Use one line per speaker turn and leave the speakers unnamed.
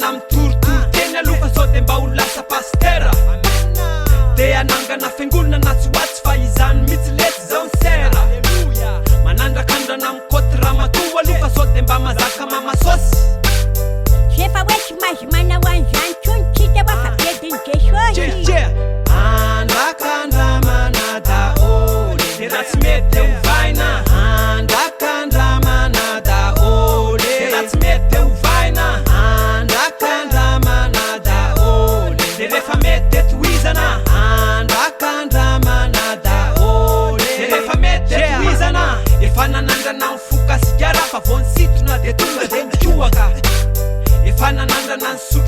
Manandrana mitoritory teny aloha fa sao de mba ho lasa pasitera. Te hanangana fiangonana tsy ho atsy fa izany mitsy letsy zao ny sera. Manandrakandrana mikoty ramatoa aloha fa sao de mba mazaka mama sôsy.
Efa hoe tsy mahazo manao an'izany intsony tsika hoa fa bedin'i Jesosy.
Andrakandramana daholo e, raha tsy mety de ovaina. Andrakandramana daholo e, raha tsy mety de ovaina. Andrakandramana daholo e, de rehefa mety de tohizana. Andrakandramana daholo e, de rehefa mety de tohizana. Efa nanandrana nifoka sigara fa vao nisintona de tonga de nikohaka. Efa nanandrana nisotro.